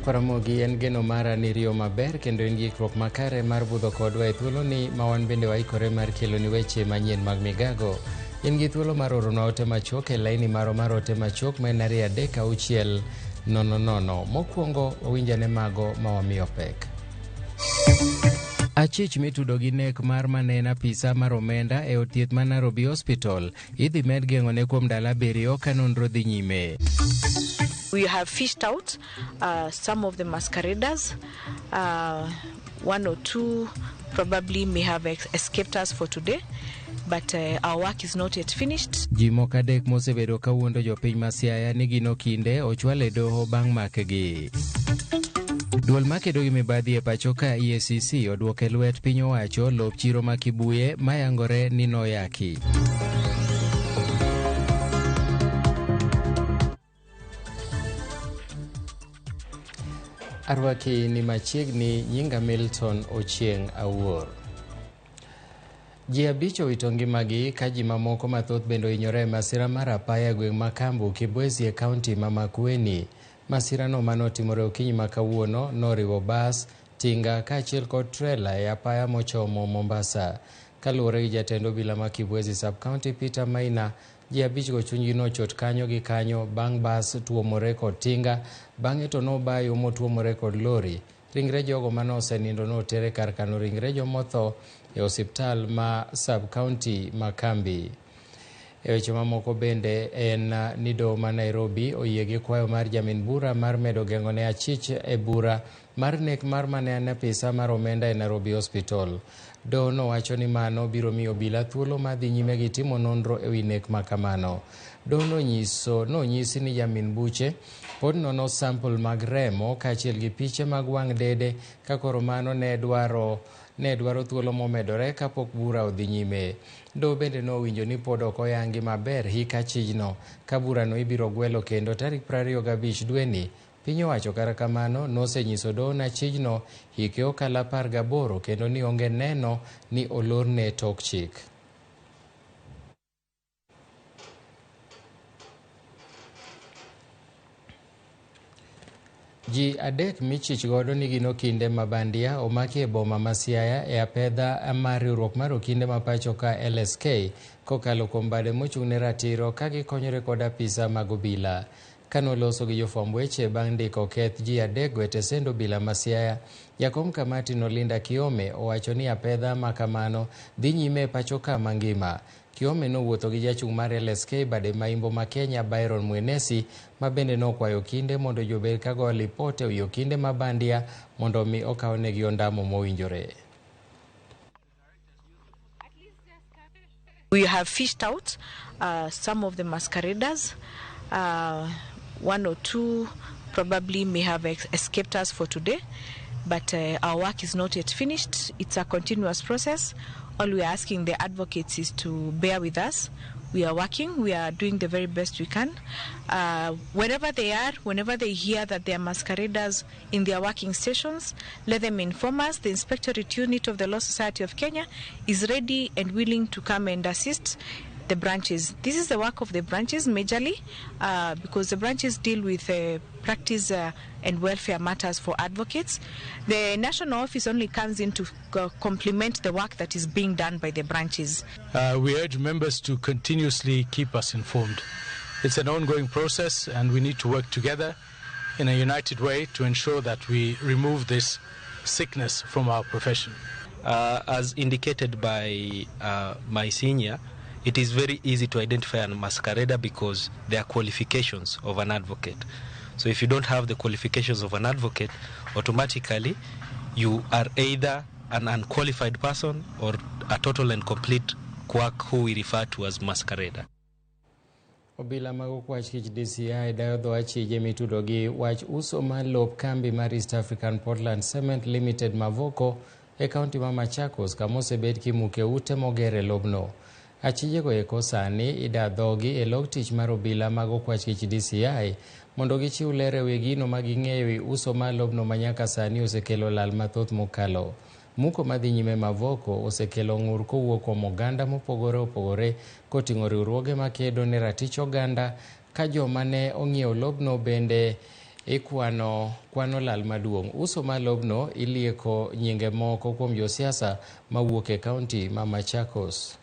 Nyakwar Ramogi, en geno mara ni riyo maber kendo in gi ikruok makare mar budho kodwa e thuoloni ma wan bende waikore mar keloni weche manyien mag migago. In gi thuolo mar oronwa ote machuok e laini marwa mar ote machuok ma en 23600. Mokwongo wawinj ane mago ma wamiyo pek. Achich mitudo gi nek mar mane en apisa mar omenda e od thieth ma Nairobi Hospital idhi med geng'one kuom ndalo 7 ka nonro dhi nyime. We have fished out some of the masqueraders. One or two probably may have escaped us for today, but our work is not yet finished. Ji moko 3 mosebedo ka wuondo jopiny ma Siaya ni gin okinde ochwal e doho bang' makgi. Duol makedo gi mibadhi e pacho ka EACC oduoko e lwet piny owacho lop chiro ma Kibuye mayangore ni noyaki. Arwaki ni machiegni, nyinga Milton Ochieng' Awuor. Ji 5 owito ngimagi ka ji mamoko mathoth bende ohinyore e masira mar apaya e gweng' ma Kambu, Kibwezi e kaunti ma Makueni. Masirano manotimore okinyi ma kawuono noriwo bas, tinga kaachiel kod trela e apaya mochomo Mombasa. Kaluwore gi jatend obila ma Kibwezi sub-county Peter Maina, ji 5 go chunygi nochot kanyo gi kanyo bang' bas tuomore kod tinga, bang'e to nobayo motuomore kod lori. Ringre jogo mane osenindo notere kar kano ringre jomotho e osiptal ma sub-county ma Kambi. E weche mamoko bende en ni doho ma Nairobi oyie gi kwayo mar jamin bura mar medo geng'o ne achich e bura mar nek mar mane en apisa mar omenda e Nairobi Hospital. Doho nowacho ni mano biro miyo obila thuolo mar dhi nyime gi timo nonro e wi nek ma kamano. Doho nonyisi ni jamin buche pod nono sample mag remo kaachiel gi piche mag wang' dede ka koro mano ne dwaro thuolo momedore kapok bura odhi nyime. Doho bende nowinjo ni pod ok oyangi maber hik achijno ka burano ibiro gwelo kendo tarik 25 dweni. Piny owacho kata kamano nosenyiso doho ni achijno hike okalo 18 kendo ni onge neno ni olorne tok chik. Ji 3 michich godo ni gin okinde ma bandia omaki e boma ma Siaya e apedha mar riwruok mar okinde ma pacho ka LSK kokalo kuom bade mochung' ne ratiro ka gikonyore kod apisa mag obila. Kanoloso gi jofwamb weche bang' ndiko keth ji 3 go e tesend obila ma Siaya, jakom kamati Nolinda Kiome owacho ni apedha ma kamano dhi nyime e pacho ka mangima. Kiome nowuotho gi jachung' mar LSK bade maimbo ma Kenya Byron Mwenesi ma bende nokwayo okinde mondo jobed ka goyo lipot e wi okinde ma bandia mondo mi okawnegi ondamo mowinjore. We have fished out some of the masqueraders. One or two probably may have escaped us for today, but our work is not yet finished. It's a continuous process. All we are asking the advocates is to bear with us. We are working, we are doing the very best we can. Wherever they are, whenever they hear that there are masqueraders in their working stations, let them inform us. The Inspectorate Unit of the Law Society of Kenya is ready and willing to come and assist the branches. This is the work of the branches majorly, because the branches deal with practice and welfare matters for advocates. The national office only comes in to complement the work that is being done by the branches. We urge members to continuously keep us informed. It's an ongoing process and we need to work together in a united way to ensure that we remove this sickness from our profession. As indicated by my senior, it is very easy to identify a masquerader because there are qualifications of an advocate. So if you don't have the qualifications of an advocate, automatically you are either an unqualified person or a total and complete quack who we refer to as masquerader. Obila mag okwach kich DCI dayo dho achije mitudo gi wach uso mar lop kambi mar East African Portland Cement Limited Mavoko e kaunti ma Machakos kama osebed kimuke ute moger e lobno. Achijego eko sani ida dhogi e log tich mar obila mag okwach kich DCI mondo gichiw ler e wi gino ma ging'eyo e uso mar lobno ma nyaka sani osekelo lal mathoth mokalo. Muko madhi nyime Mavoko osekelo ng'ur kowuok kuom oganda mopogore opogore koting'o riwruoge makedo ne ratich oganda ka joma ne ong'iewo lobno bende Ikwano kwano lal maduong'. Uso mar lobno ilieko nyinge moko kuom josiasa mawuok e kaunti ma Machakos.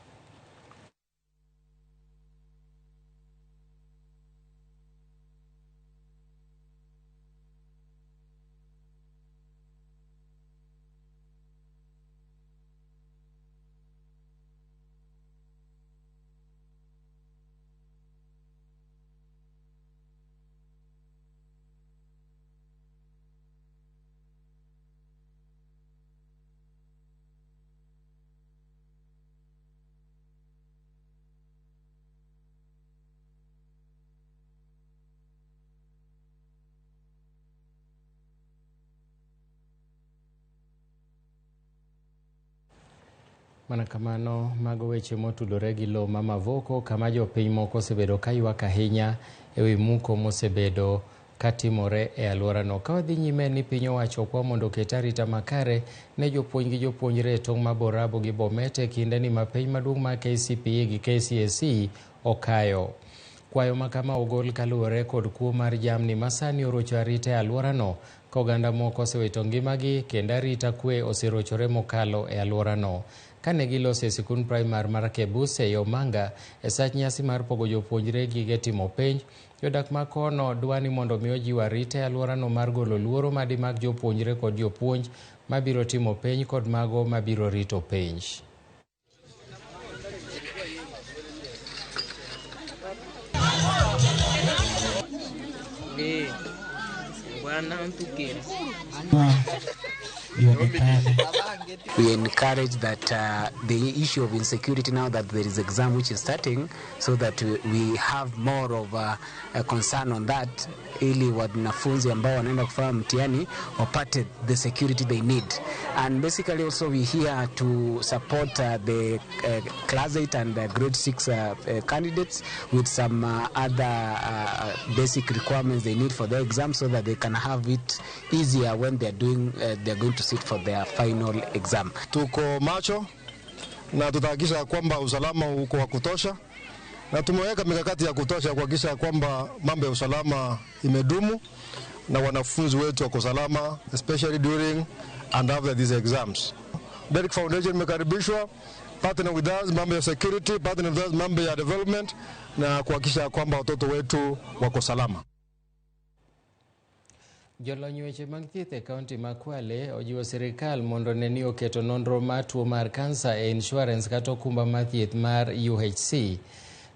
Mana kamano, mago weche motudore gi lowo ma Mavoko, kama jopiny moko osebedo ka ywak ahinya ewi muko mosebedo katimore e alworano. Ka wadhi nyime ni piny owacho okwa mondo oket arita makare ne jopuonj gi jopuonjre e tong' ma Borabu gi Bomet e kindeni ma penj maduong' mar KCPE gi KCSE okayo. Kwayo ma kama ogol kaluwore kod kuo mar jamni ma sani orocho arita e alworano, ka oganda moko osewito ngimagi kendo arita kwe oserochore mokalo e alworano. Kane giloso e sikund primar mar Kebuse e Omanga e sach nyasi mar pogo jopuonjre gige timo penj, jodak ma kono dwani mondo mi ojiw arita e alworano mar golo luoro madimak jopuonjre kod jopuonj mabiro timo penj kod mago mabiro rito penj. We encourage that the issue of insecurity now that there is exam which is starting, so that we have more of a concern on that, ili wanafunzi ambao wanaenda kufanya mtihani wapate the security they need. And basically also we here to support the class 8 and grade 6 candidates with some other basic requirements they need for their exam, so that they can have it easier when they are doing they are going to sit for their final exam. Tuko macho na tutahakikisha kwamba usalama uko wa kutosha, na tumeweka mikakati ya kutosha kuhakikisha kwamba mambo ya usalama imedumu na wanafunzi wetu wako salama, especially during and after these exams. Derek Foundation imekaribishwa, partner with us mambo ya security, partner with us mambo ya development, na kuhakikisha kwamba watoto wetu wako salama. Jolony weche mag thieth e kaunti ma Kwale ojiwo sirikal mondo ne ni oketo nonro mar tuo mar kansa e insurance kata okumba mar thieth mar UHC.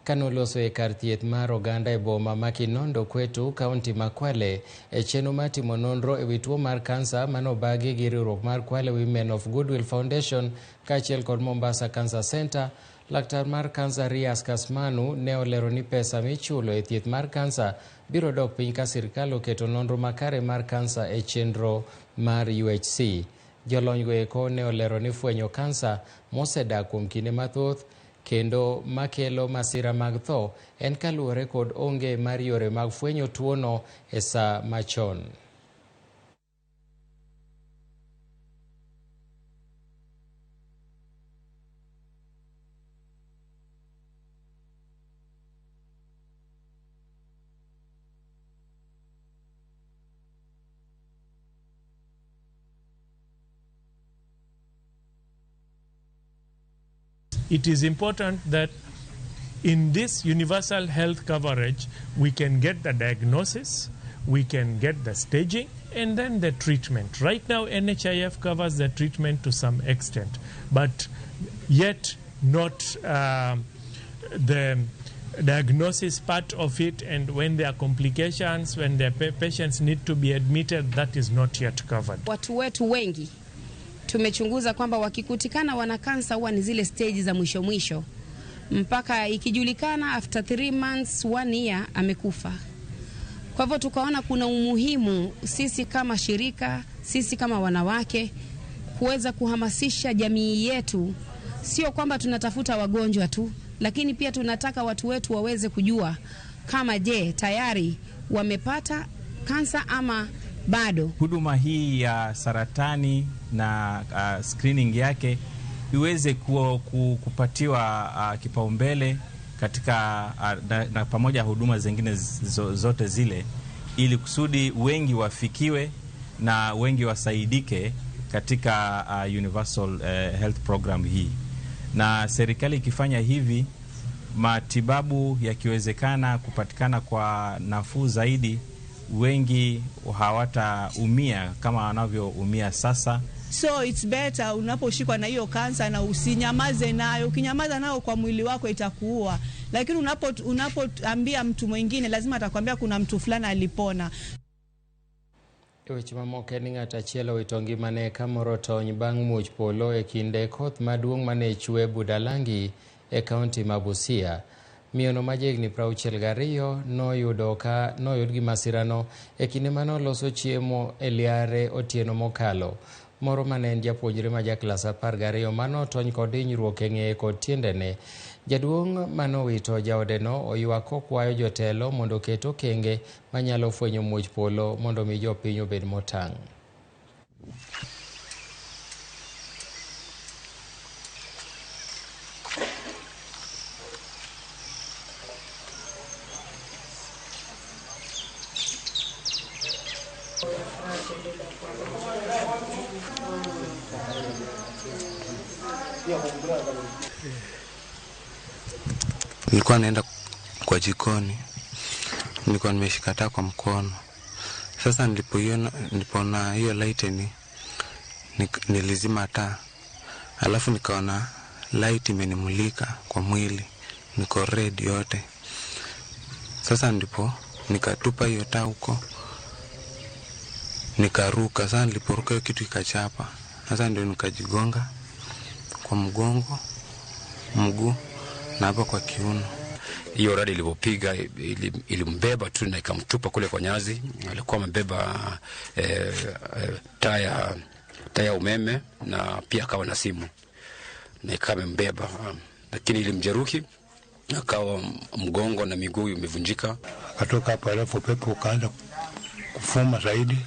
Kanoloso e kar thieth mar oganda e boma ma Kinondo Kwetu, kaunti ma Kwale, e chenro mar timo nonro ewi tuo mar kansa manobagi gi riwruok mar Kwale Women of Goodwill Foundation kaachiel kod Mombasa Cancer Center, laktar mar kansa Rias Kasmanu ne olero ni pesa michulo e thieth mar kansa biro dok piny ka sirkal oketo nonro makare mar kansa e chenro mar UHC. Jolony go eko ne olero ni fwenyo kansa mosedak kuom kinde mathoth kendo makelo masira mag tho en kaluwore kod onge mar yore mag fwenyo tuono e saa machon. It is important that in this universal health coverage, we can get the diagnosis, we can get the staging, and then the treatment. Right now, NHIF covers the treatment to some extent, but yet not the diagnosis part of it, and when there are complications, when the patients need to be admitted, that is not yet covered. Watu wetu wengi tumechunguza kwamba wakikutikana wana kansa huwa ni zile stage za mwisho mwisho, mpaka ikijulikana after 3 months 1 year amekufa. Kwa hivyo tukaona kuna umuhimu sisi kama shirika, sisi kama wanawake kuweza kuhamasisha jamii yetu. Sio kwamba tunatafuta wagonjwa tu, lakini pia tunataka watu wetu waweze kujua kama je tayari wamepata kansa ama bado. Huduma hii ya saratani na screening yake iweze kupatiwa kipaumbele katika na pamoja huduma zingine zote zile, ili kusudi wengi wafikiwe na wengi wasaidike katika universal health program hii. Na serikali ikifanya hivi, matibabu yakiwezekana kupatikana kwa nafuu zaidi, wengi hawataumia kama wanavyoumia sasa. So it's better unaposhikwa na hiyo kansa na usinyamaze nayo. Ukinyamaza nayo kwa mwili wako itakuua. Lakini unapoambia mtu mwingine lazima atakwambia kuna mtu fulani alipona. Weche mamoko en ni ng'ato achiel owito ngimane ka moro tony bang' muoch polo e kinde koth maduong' mane chwe Budalangi e kaunti ma Busia. Miyono ma jahigni 62 noyud gi masirano e kinde mane oloso chiemo e liare otieno mokalo. Moro mane en japuonjre ma jaklas 12 manotony kod hinyruok e ng'eye kod tiendene. Jaduong' manowito jaodeno oywak kokwayo jotelo mondo oket okenge manyalo fwenyo muoch polo mondo mi jopiny obed motang'. Nilikuwa naenda kwa jikoni, nilikuwa nimeshika taa kwa mkono. Sasa nilipoona hiyo light nilizima taa. Alafu nikaona light imenimulika kwa mwili, niko red yote. Sasa ndipo nikatupa hiyo taa huko, nikaruka. Sasa niliporuka hiyo kitu ikachapa. Sasa ndio nikajigonga kwa mgongo, mguu na hapa kwa kiuno. Hiyo radi ilipopiga ilimbeba tu na ikamtupa kule kwa nyazi. Alikuwa amebeba taa ya umeme na pia akawa na simu na ikawa amembeba, lakini ilimjeruhi akawa mgongo na miguu imevunjika. Akatoka hapo, alafu upepo ukaanza kufuma zaidi,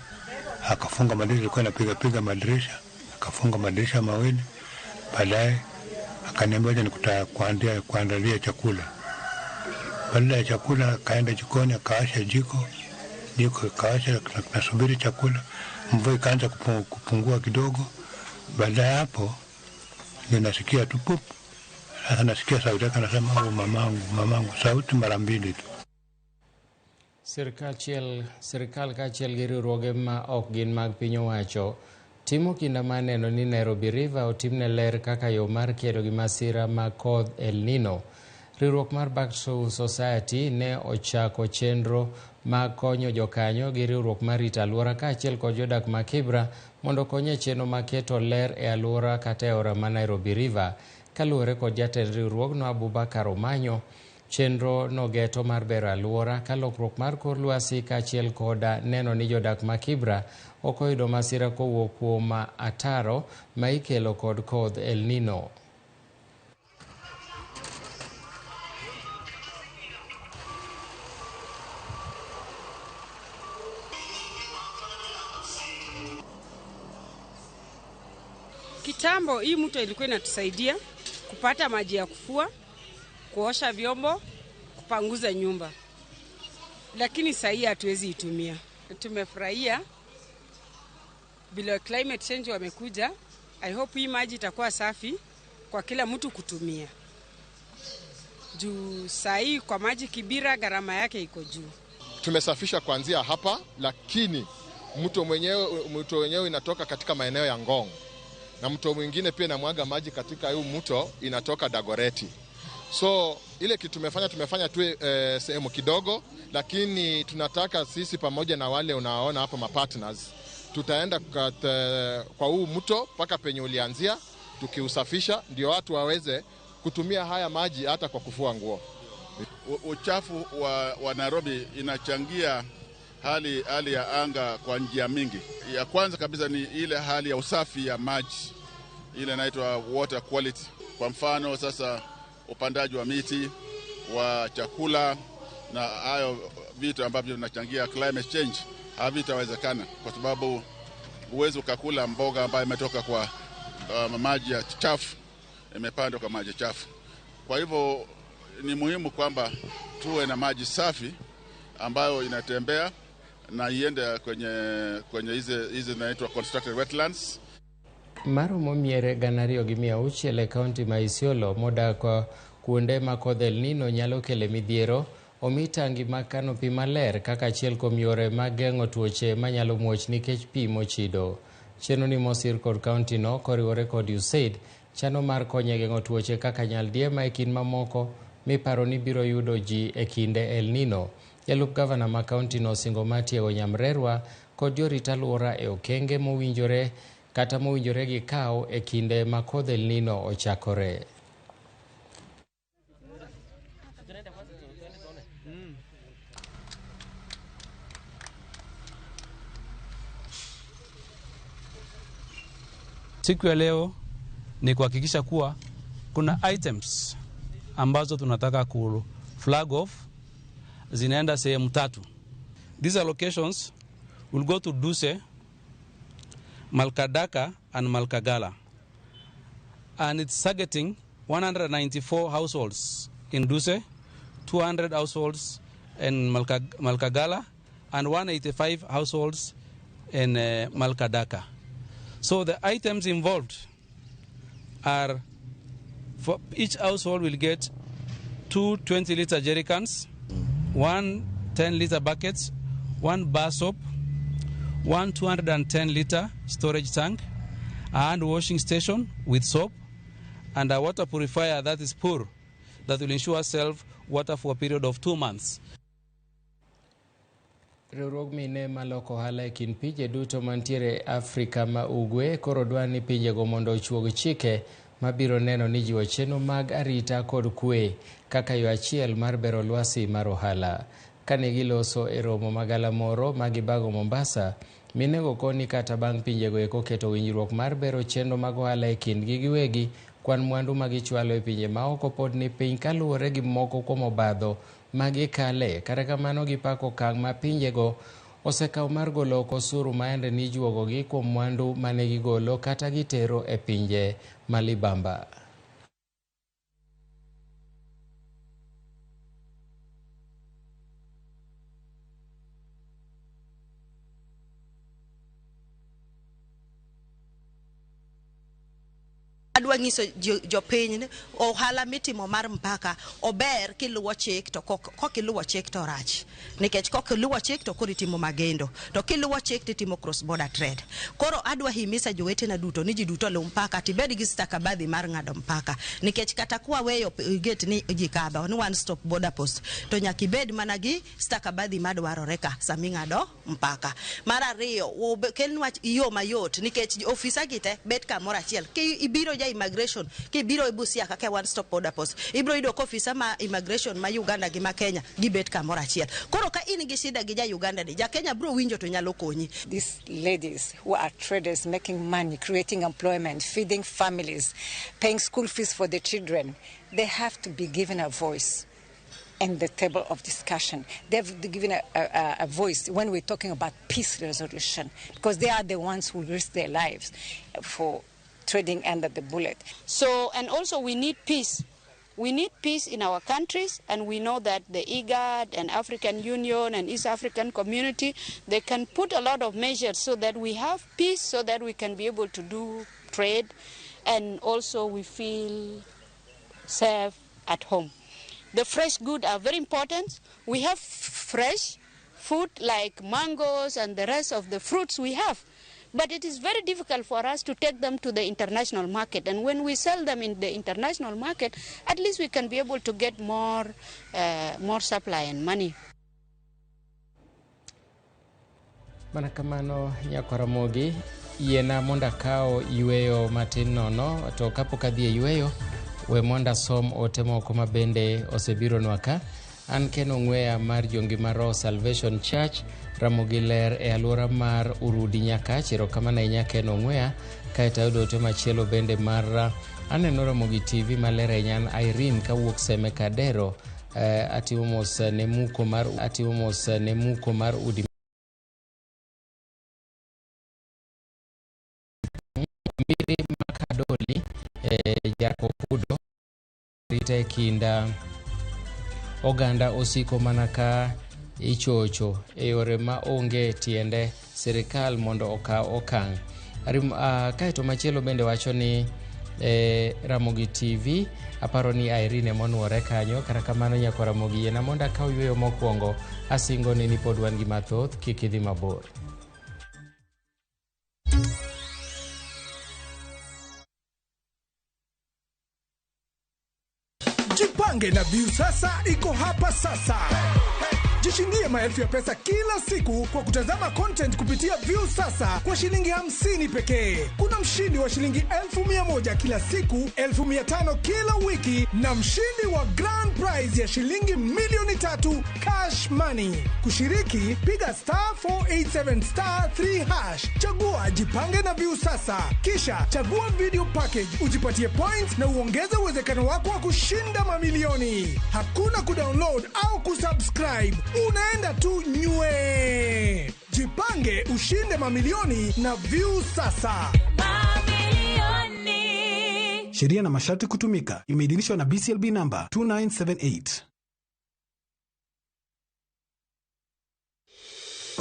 akafunga madirisha, ilikuwa inapiga piga madirisha, akafunga madirisha mawili. Baadaye akaniambia acha nikuandalia chakula. Baada ya chakula akaenda jikoni, akawasha jiko, akawasha, nasubiri chakula. Mvua ikaanza kupungua kidogo. Baada ya hapo ndio nasikia tu pup. Sasa nasikia sauti yake anasema, oh, mamangu, mamangu, sauti mara mbili tu. Sirkal kaachiel gi riwruoge ma ok gin mag piny owacho timo kinda mar neno ni Nairobi River otimne ler kaka yo mar kedo gi masira mag koth El Nino. Riwruok mar Back to Society ne ochako chenro mag konyo jokanyo gi riwruok mar rito alwora kaachiel kod jodak ma Kibra mondo okony e chenro mar keto ler e alwora kata e aora ma Nairobi River. Kaluwore kod jatend riwruogno Abubakar Omanyo, chenro no geto mar bero alwora ka lokruok mar kor lwasi kaachiel kod neno ni jodak ma Kibra ok oyudo masira kowuok kuom ataro ma ikelo kod koth El Nino. Kitambo hii mto ilikuwa inatusaidia kupata maji ya kufua, kuosha vyombo, kupanguza nyumba. Lakini sasa hii hatuwezi itumia. Tumefurahia vile climate change wamekuja. I hope hii maji itakuwa safi kwa kila mtu kutumia. Juu saa hii kwa maji Kibira gharama yake iko juu. Tumesafisha kuanzia hapa, lakini mto wenyewe inatoka katika maeneo ya Ngong, na mto mwingine pia inamwaga maji katika huu mto inatoka Dagoreti. So ile kitu tumefanya tu sehemu kidogo, lakini tunataka sisi pamoja na wale unaona hapa mapartners, tutaenda kwa huu mto mpaka penye ulianzia, tukiusafisha ndio watu waweze kutumia haya maji hata kwa kufua nguo. Uchafu wa Nairobi inachangia hali ya anga kwa njia mingi. Ya kwanza kabisa ni ile hali ya usafi ya maji, ile inaitwa water quality. Kwa mfano sasa upandaji wa miti, wa chakula na hayo vitu ambavyo vinachangia climate change havitawezekana, kwa sababu huwezi ukakula mboga ambayo imetoka kwa maji ya chafu, imepandwa kwa maji chafu. Kwa hivyo ni muhimu kwamba tuwe na maji safi ambayo inatembea na iende kwenye hizi zinaitwa constructed wetlands. Maromo miere 2,600 e kaunti ma Isiolo modak kuonde ma kodh El Nino nyalo kele midhiero omi tangi mag kano pi maler kaka achiel kuom yore mag geng'o tuoche manyalo muoch nikech pi mochido. Chenro ni mosir kod kaunti no koriwore kod USAID chano mar konyo e geng'o tuoche kaka nyaldiema e kind mamoko miparo ni biro yudo ji e kinde El Nino. Jalup gavana ma kaunti no osingo mar tiego nyamrerwa kod jorit alwora e okenge mowinjore kata mowinjore gikaw e kinde ma kodh El Nino ochakore. Siku ya leo ni kuhakikisha kuwa kuna items ambazo tunataka ku flag off zinaenda sehemu tatu. These allocations will go to Duse, Malkadaka and Malkagala. And it's targeting 194 households in Duse, 200 households in Malkagala, and 185 households in Malkadaka. So the items involved are, for each household will get 2 20-liter jerrycans, 1 10-liter buckets, 1 bar soap, 1 210-liter storage tank, a hand washing station with soap, and a water purifier that is pure, that will ensure self water for a period of 2 months. Riwruog mine maloko ohala e kind pinje duto mantiere Afrika ma Ugwe koro dwa ni pinjego mondo ochuog chike mabiro neno ni jiwo chenro mag arita kod kwe kaka yo achiel mar bero lwasi mar ohala. Kane giloso e romo magalamoro ma gibago Mombasa, minego koni kata bang' pinjego eko keto winjruok mar bero chenro mag ohala e kindgi giwegi, kwan mwandu magichwalo e pinje maoko pod ni piny kaluwore gi moko kuom obadho magikale. Kata kamano gipako okang' ma pinjego osekawo mar golo oko osuru ma yande nijuogogi kuom mwandu mane gigolo kata gitero e pinje ma libamba. Adwa nyiso jopiny ni ohala mitimo mar mpaka ober kiluwo chik, to kok iluwo chik to rach, nikech kok iluwo chik to koro itimo magendo, to kiluwo chik titimo cross border trade. Koro adwa himisa jowetena duto ni ji duto luw mpaka, tibed gi stakabadhi mar ng'ado mpaka, nikech kata kwaweyo gate ni ji kadho ni one stop border post, to nyaka ibed mana gi stakabadhi madwarore ka sama ing'ado mpaka. Mar ariyo, kelnwa yo mayot, nikech ofisa gi te bet kamoro achiel. Ki ibiro ja immigration, kibiro e Busia kaka one stop border post, ibiro yudo ka ofisa ma immigration ma Uganda gi ma Kenya gibet kamoro achiel. Koro ka in gi shida gi ja Uganda ni, ja Kenya biro winjo to nyalo konyi. These ladies who are traders making money, creating employment, feeding families, paying school fees for the children, they have to be given a voice and the table of discussion. They've given a voice when we're talking about peace resolution, because they are the ones who risk their lives for trading under the bullet. So, and also we need peace. We need peace in our countries, and we know that the IGAD and African Union and East African Community, they can put a lot of measures so that we have peace, so that we can be able to do trade, and also we feel safe at home. The fresh goods are very important. We have fresh food like mangoes and the rest of the fruits we have. But it is very difficult for us to take them to the international market. And when we sell them in the international market, at least we can be able to get more supply and money. Mana kamano nyakwaramogi, yiena mondo akaw yweyo matin nono, to kapok adhi e yweyo, we mondo asom ote moko ma bende osebironwa ka. An Ken Ong'weya mar Jongima Roho Salvation Church, Ramogi Ler e alwora mar Urudi Nyakach. Erokamano ahinya Ken Ong'weya. Kaeto ayudo ote machielo bende mar aneno Ramogi TV maler ahinya, an Irene kawuok Seme Kadero. Atimo mos ne muko mar udi Miri Makadoli, Jakopudo rita e kinda oganda osiko mana ka ichocho e yore ma onge tiende sirikal mondo okaw okang'. Kaeto machielo bende wacho ni Ramogi TV aparo ni Irene monuore kanyo kata kamano nyako Ramogi yiena mondo akaw yueyo mokwongo asingo ni pod wan gi mathoth kik idhi mabor. Jipange na Viusasa iko hapa sasa. Jishindie maelfu ya pesa kila siku kwa kutazama content kupitia Viusasa kwa shilingi 50 pekee. Kuna mshindi wa shilingi 1,100 kila siku, 500 kila wiki na mshindi wa grand prize ya shilingi 3,000,000 cash money. Kushiriki, piga *487 *3#. Chagua Jipange na Viusasa. Kisha chagua video package, ujipatie points na uongeze uwezekano wako wa kushinda mamilioni. Hakuna kudownload au kusubscribe. Unaenda tu nywe. Jipange ushinde mamilioni na Viusasa. Sheria na masharti kutumika. Imeidhinishwa na BCLB number 2978.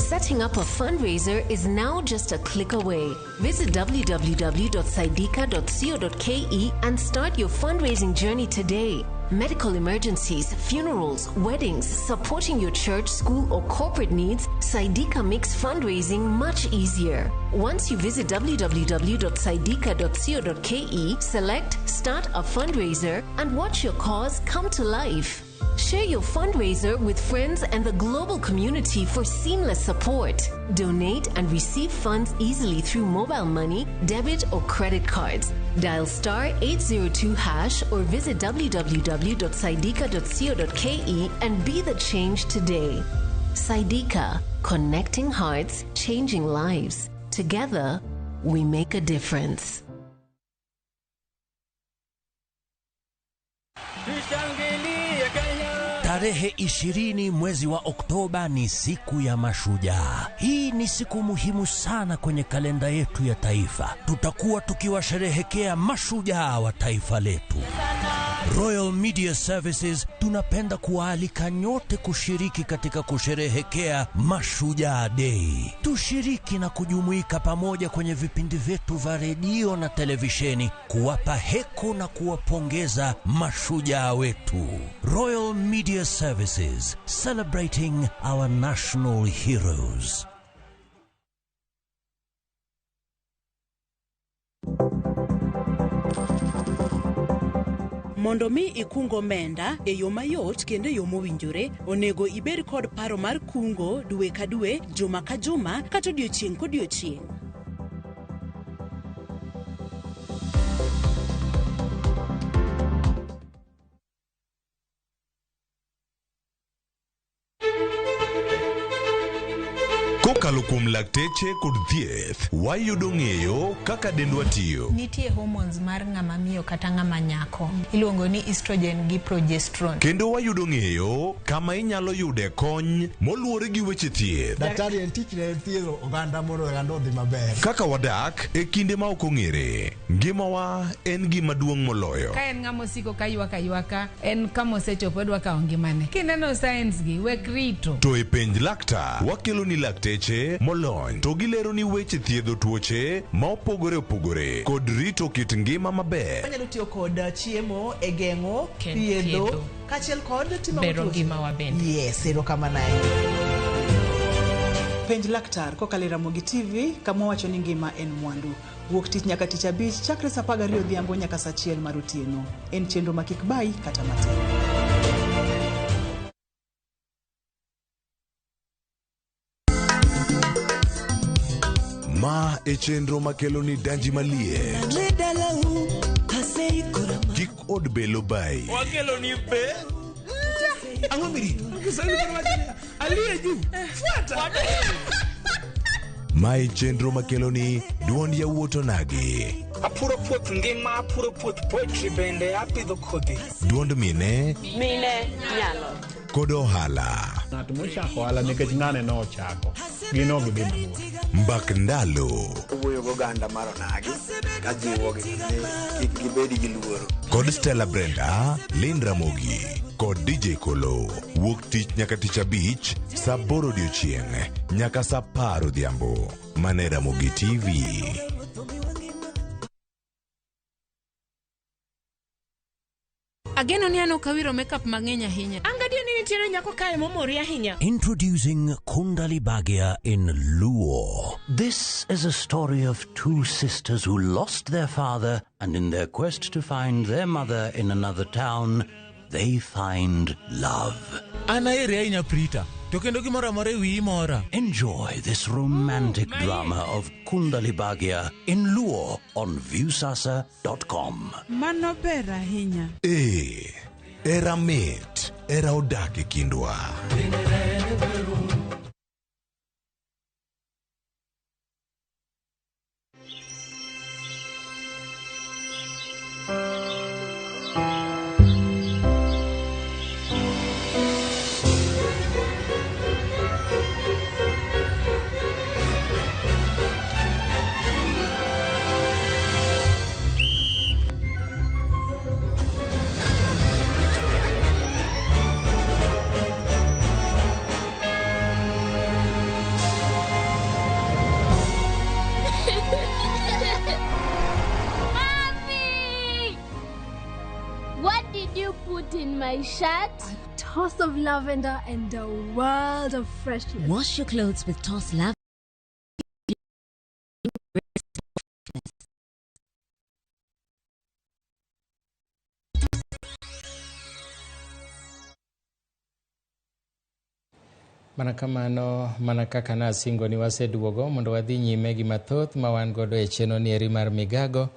Setting up a fundraiser is now just a click away. Visit www.saidika.co.ke and start your fundraising journey today. Medical emergencies, funerals, weddings, supporting your church, school, or corporate needs, Saidika makes fundraising much easier. Once you visit www.saidika.co.ke, select Start a Fundraiser and watch your cause come to life. Share your fundraiser with friends and the global community for seamless support. Donate and receive funds easily through mobile money, debit, or credit cards. Dial *802# or visit www.saidika.co.ke and be the change today. Saidika, connecting hearts, changing lives. Together, we make a difference. Tarehe 20 mwezi wa Oktoba ni siku ya mashujaa. Hii ni siku muhimu sana kwenye kalenda yetu ya taifa. Tutakuwa tukiwasherehekea mashujaa wa taifa letu. Royal Media Services tunapenda kuwaalika nyote kushiriki katika kusherehekea Mashujaa Day. Tushiriki na kujumuika pamoja kwenye vipindi vyetu vya redio na televisheni kuwapa heko na kuwapongeza mashujaa wetu. Royal Media Services, celebrating our national heroes. Mondo mi ikung omenda e yo mayot kendo e yo mowinjore, onego ibed kod paro mar kungo dwe ka dwe, juma ka juma, kata odiochieng' kodiochieng'. Kokalo kuom lakteche kod thieth, wayudo ng'eyo kaka dendwa tiyo. Nitie hormones mar ng'ama miyo kata ng'ama nyako. Iluongo ni estrogen gi progesterone. Kendo wayudo ng'eyo kama inyalo yude kony moluwore gi weche thieth. Daktari en tich ne thiedho oganda mondo oganda odhi maber. Kaka wadak e kinde ma ok ong'ere, ngimawa en gima duong' moloyo. Ka en ng'ama osiko ka ywak aywaka, en kama osechopo odwa kawo ngimane. Kineno signs gi, wek rito. To e penj laktar, wakelo ni lakteche molony to gilero ni weche thiedho tuoche ma opogore opogore kod rito kit ngima maber. Wanyalo tiyo kod chiemo e geng'o, thiedho, kaachiel kod timo bero ngimawa bende. Yes, erokamano ahinya. Penj laktar kokalo e Ramogi TV kama wacho ni ngima en mwandu. Wuok tich nyaka tich abich chakre saa 12 odhiambo nyaka saa 1 mar otieno. En chenro ma kik bayi kata matin. Ma e chenro makelo ni danji maliet. Kik od belo bayi. Wakelo ni be. Ang'o mirito? Aliye juu. Fuata. Ma e chenro makelo ni duond yawuot onagi. Apuro puoth ngima, apuro puoth poetry bende apidho kodhi. Duond mine. Mine nyalo. kod ohala. Ng'at mochako ohala nikech ng'ane nochako, gin ok gidhi mabor. Mbak ndalo. Owuoyo goganda mar onagi ka jiwogi ni kik gibed gi luoro. Kod Stella Brenda, Lynn Ramogi kod DJ Kolo. Wuok tich nyaka tich abich, saa 8 odiochieng' nyaka saa 10 odhiambo. Mane Ramogi TV. Ageno ni an ok awiro makeup mang'eny ahinya. Angadier ni nitiere nyako kae momori ahinya. Introducing Kundali Bhagya in Luo. This is a story of two sisters who lost their father, and in their quest to find their mother in another town, they find love. An aheri ahinya Prita, to kendo gimoro amora e wiyi mora. Enjoy this romantic drama of Kundali Bhagya in Luo on Viusasa.com. Mano ber ahinya. Ee, era mit, era odak e kindwa. Mommy! What did you put in my shirt? A toss of lavender and a world of freshness. Wash your clothes with Toss Lavender. Mana kamano, mana kaka nasingo ni waseduogo mondo wadhi nyime gi mathoth ma wan godo e chenro ni eri mar migago.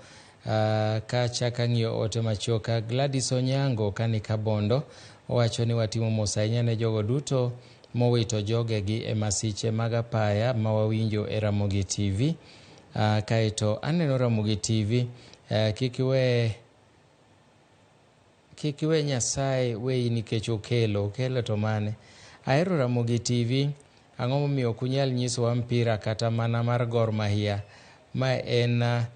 Ka chaka ng'iyo ote machuok, Gladys Onyango kani Kabondo owacho ni watimo mos ahinya ne jogo duto mowito jogegi e masiche mag apaya ma wawinjo e Ramogi TV. Kaeto aneno Ramogi TV, kik iwe Nyasaye weyi nikech okelo to mane. Ahero Ramogi TV, ang'o momiyo ok unyal nyisowa mpira kata mana mar Gor Mahia? Ma en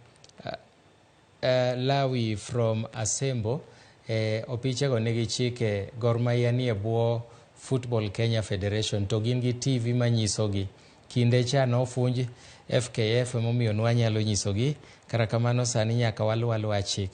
Lawi from Asembo. Opichego nigi chike. Gor Mahia nie bwo Football Kenya Federation to gin gi TV manyisogi. Kinde cha nofunj FKF emomiyo nwanyalo nyisogi, kata kamano sani nyaka waluw chik.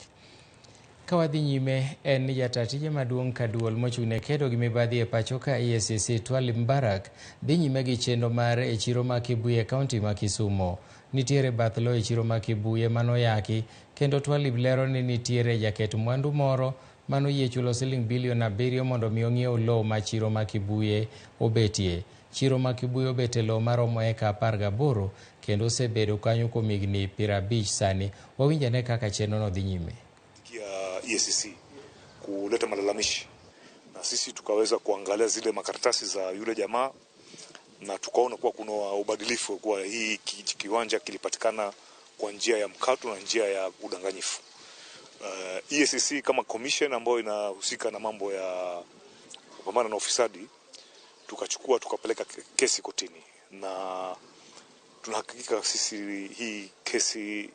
Ka wadhi nyime en ni jata tije maduong' ka duol mochung' ne kedo gi mibadhi e pacho ka EACC Twalib Mbarak dhi nyime gi chenro mare e chiro ma Kibuye e kaunti ma Kisumu. Nitiere bath lo e chiro ma Kibuye manoyaki kendo Twalib lero ni nitiere jaket mwandu moro manoyie chulo siling bilion 7 mondo mi ong'iew lowo ma chiro ma Kibuye obetie. Chiro ma Kibuye obet e lowo maromo eka 18 kendo osebedo kanyo kuom higni 50 sani. Wawinj ane kaka chenrono dhi nyime. Ya EACC kuleta malalamishi na sisi tukaweza kuangalia zile makaratasi za yule jamaa na tukaona kuwa kuna ubadilifu kuwa hii kiwanja kilipatikana kwa njia ya mkato na njia ya udanganyifu. EACC kama commission ambayo inahusika na mambo ya kupambana na ufisadi, tukachukua tukapeleka kesi kotini, na tunahakika sisi hii kesi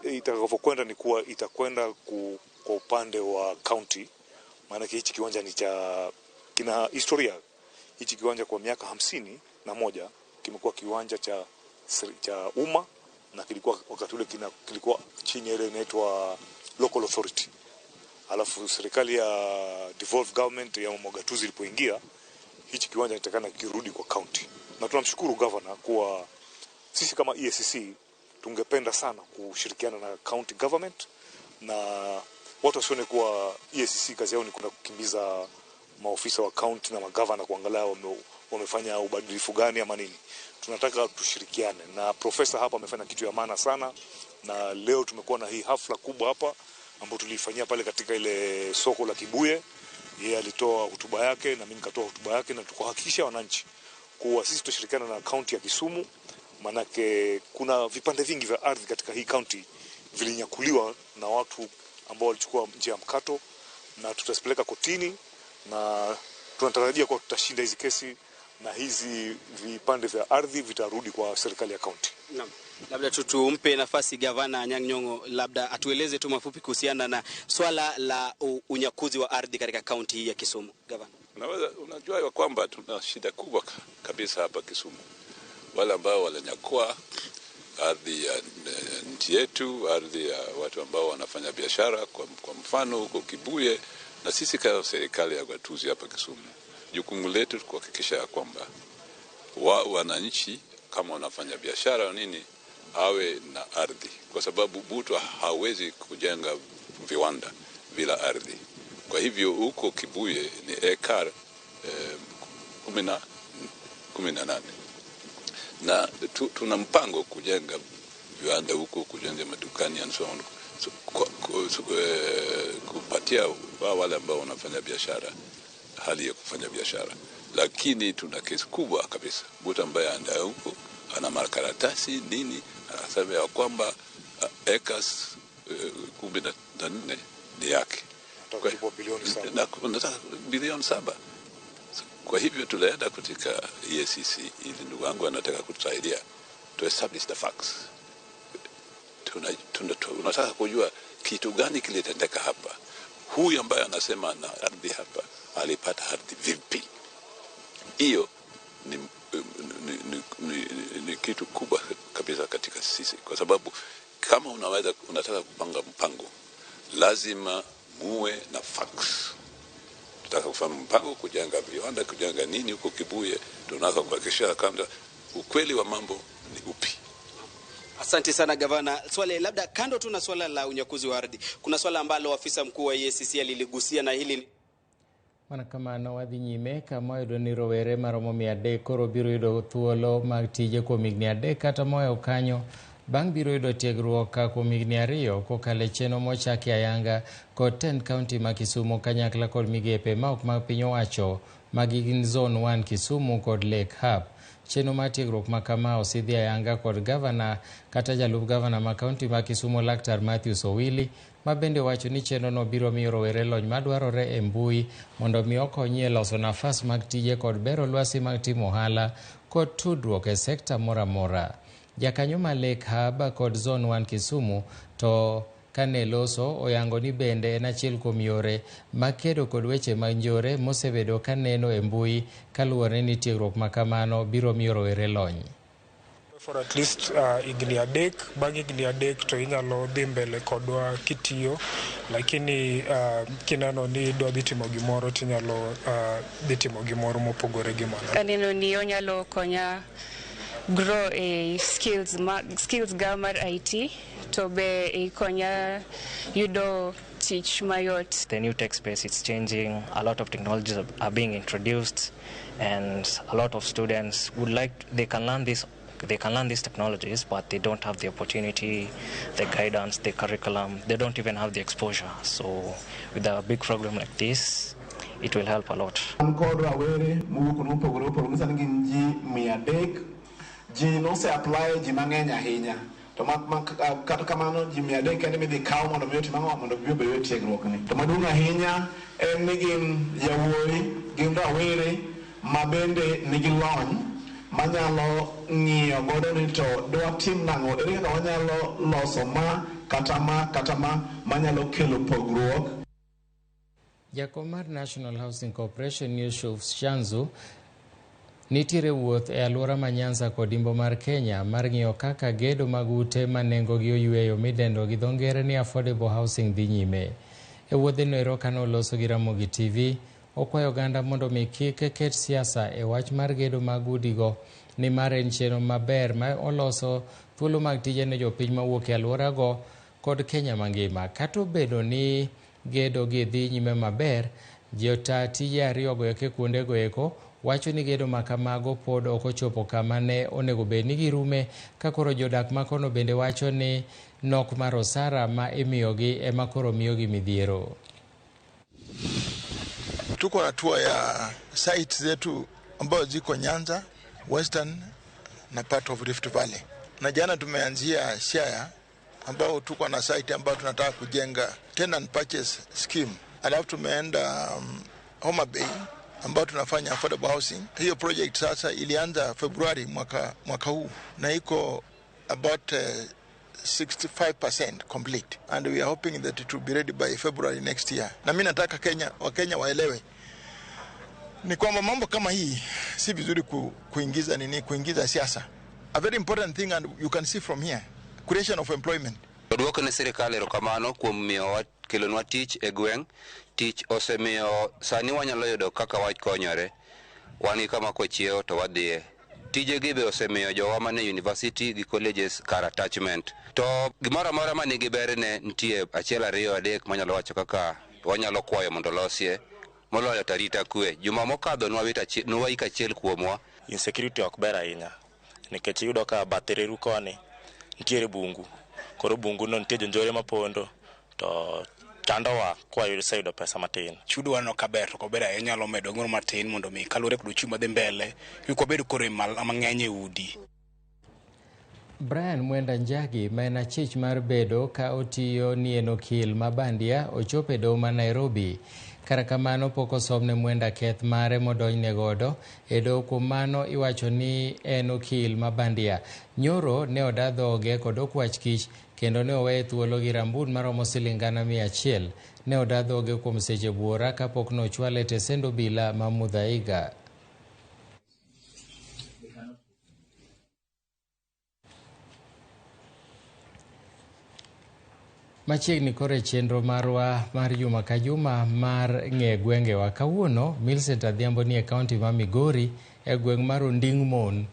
itakavyokwenda ni kuwa itakwenda kwa upande wa county, maana hichi kiwanja ni cha kina historia. Hichi kiwanja kwa miaka 51 kimekuwa kiwanja cha umma na kilikuwa wakati ule kilikuwa chini ile inaitwa local authority. Alafu serikali ya devolved government ya Mogatuzi ilipoingia, hichi kiwanja inatakana kirudi kwa county. Na tunamshukuru governor kuwa sisi kama EACC tungependa sana kushirikiana na county government, na watu wasione kuwa EACC kazi yao ni kwenda kukimbiza maofisa wa county na magavana kuangalia wamefanya ubadilifu gani ama nini. Tunataka tushirikiane, na profesa hapa amefanya kitu ya maana sana, na leo tumekuwa na hii hafla kubwa hapa ambayo tulifanyia pale katika ile soko la Kibuye. Yeye alitoa hotuba yake na mimi nikatoa hotuba yake, na tukahakikisha wananchi kuwa sisi tutashirikiana na county ya Kisumu, manake kuna vipande vingi vya ardhi katika hii county vilinyakuliwa na watu ambao walichukua njia ya mkato, na tutazipeleka kotini na Tunatarajia kuwa tutashinda hizi kesi na hizi vipande vya ardhi vitarudi kwa serikali ya kaunti. Naam. Labda tu tumpe nafasi Gavana Anyang' Nyong'o, labda atueleze tu mafupi kuhusiana na swala la unyakuzi wa ardhi katika kaunti hii ya Kisumu. Gavana. Unajua ya kwamba tuna shida kubwa kabisa hapa Kisumu. Wale ambao walinyakua ardhi ya nchi yetu, ardhi ya watu ambao wanafanya biashara, kwa mfano huko Kibuye, na sisi kama serikali ya gatuzi hapa Kisumu, jukumu letu kuhakikisha ya kwamba wananchi kama wanafanya biashara nini awe na ardhi, kwa sababu mtu hawezi kujenga viwanda bila ardhi. Kwa hivyo huko Kibuye ni ekar 18 na tuna mpango kujenga viwanda huko, kujenga madukani and so on, so, kupatia wale ambao wanafanya biashara hali ya kufanya biashara. Lakini tuna kesi kubwa kabisa, mtu ambaye anda huko ana makaratasi nini, anasema ya kwamba acres 14 ni yake, nataka bilioni 7. Kwa hivyo tulienda katika EACC ili ndugu wangu anataka kutusaidia to establish the facts. Tunataka kujua kitu gani kilitendeka hapa. Huyu ambaye anasema ana ardhi hapa alipata ardhi vipi? Hiyo ni kitu kubwa kabisa katika sisi, kwa sababu kama unataka kupanga mpango lazima muwe na facts. Tunataka kufanya mpango kujenga viwanda, kujenga nini huko Kibuye, tunataka kuhakikisha kwamba ukweli wa mambo ni upi. Asante sana Gavana. Swali labda kando tu na swala la unyakuzi wa ardhi, kuna swala ambalo afisa mkuu wa EACC aliligusia na hili Mana kamano wadhi nyime kama oyudo ni rowere maromo 300 koro biro yudo thuolo mag tije kuom higni 3 kata moyo kanyo bang' biro yudo tiegruok kuom higni 2 kokalo e chenro mochaki ayanga kod tend kaunti ma Kisumu kanyakla kod migepe ma ok mag piny owacho magi gin Zone 1 Kisumu kod Lake Hub. Chenro mar tiegruok ma kama osidhi ayanga kod gavana kata jalup gavana ma kaunti ma Kisumu Laktar Matthews Owili, ma bende wacho ni chenrono biro miyo rowere lony madwarore e mbui mondo mi okonyi e loso nafas mag tije kod bero lwasi mag timo ohala kod tudruok e sekta moro amora. Jakanyo ma Lake Hub kod Zone 1 Kisumu to kane loso oyango ni bende en achiel kuom yore makedo kod weche mag njore mosebedo kaneno e mbui kaluwore ni tiegruok ma kamano biro miyo rowere lony. For at least higni 3, bang' higni 3 to inyalo dhi mbele kodwa kitiyo, lakini kineno ni idwa dhi timo gimoro tinyalo dhi timo gimoro mopogore gi mano. Aneno ni onyalo konya grow e skills ga mar IT to be ikonya yudo tich mayot. The new tech space is changing, a lot of technologies are being introduced, and a lot of students would like, they can learn this. They can learn these technologies, but they don't have the opportunity, the guidance, the curriculum. They don't even have the exposure. So with a big program like this, it will help a lot. An kod rawere mowuok kuonde mopogore opogore manyiso ni gin ji 300. Ji nose apply ji mang'eny ahinya. To kata kamano ji 300 kende midhi kaw mondo mi otim ang'o, mondo gibi obed e tiegruokni. To maduong' ahinya en ni gin yawuoyi, gin rawere ma bende nigi lony manyalo ng'iyo godo ni to dwatim nang'o, ere kaka wanyalo loso ma kata ma kata ma manyalo kelo pogruok. Jakom mar National Housing Corporation Yusuf Shanzu nitiere wuoth e alwora ma Nyanza kod Imbo mar Kenya mar ng'iyo kaka gedo mag ute ma nengogi oyweyo midendo gi dho ngere ni affordable housing dhi nyime. E wuodheno ero kane oloso gi Ramogi TV, okwayo oganda mondo mi kik ket siasa e wach mar gedo mag udigo, nimar en chenro maber ma oloso thuolo mag tije ne jopiny mawuok e alworago kod Kenya mangima. Kata obedo ni gedo gi dhi nyime maber, jota tije ariyogo eko kuondego eko wacho ni gedo ma kamago pod ok ochopo kama ne onego bed ni girume, ka koro jodak makono bende wacho ni nok mar osara ma imiyogi ema koro miyogi midhiero. Tuko na tour ya site zetu ambayo ziko Nyanza, Western na part of Rift Valley. Na jana tumeanzia Siaya ambao tuko na site ambayo tunataka kujenga tenant purchase scheme. Alafu tumeenda Homa Bay ambao tunafanya affordable housing. Hiyo project sasa ilianza Februari mwaka huu na iko about 65% complete and we are hoping that it will be ready by February next year. Na mimi nataka Wakenya waelewe ni kwamba mambo kama hii si vizuri kuingiza siasa. A very important thing, and you can see from here, creation of employment. Duoko ne sirikal erokamano kuom miyowa kelonwa tich e gweng'. Tich osemiyo sani wanyalo yudo kaka wakonyore. Wan gi kama kwachiewo to wadhiye. Tijegi be osemiyo jowa mane university gi colleges kar attachment. To gimoro amora manigi berne nitie 1, 2, 3 manyalo wacho kaka wanyalo kwayo mondo losie. Moloyo to arita kwe. Juma mokadho nwaik achiel kuomwa. Insecurity ok ber ahinya nikech iyudo ka bath reru koni nitiere bungu. Koro bungu no nitie jonjore mapondo to chandowa kwa waseyudo pesa matin. Chudo waneno ka ber to ok ober ahinya, nyalo medo gimoro matin mondo mi kaluwore kod ochumi madhi mbele kik wabed koro mang'eny e udi. Brian Mwenda Njagi ma en achich mar bedo ka otiyo ni en okil ma bandia ochopo e doho ma Nairobi. Kata kamano pok osomne Mwenda keth mare modonjne godo e doho, kuom mano iwacho ni en okil ma bandia. Nyoro ne oda dhoge kod okwach kich kendo ne oweye thuolo gi rambun maromo siling 100,000. Ne oda dhoge kuom seche buora kapok nochwale e tesend obila ma Muthaiga. Machiegni koro e chenro marwa mar juma ka juma mar ng'e gwengewa. Kawuono Millicent Adhiambo ni e kaunti ma Migori e gweng' mar Onding' Mon.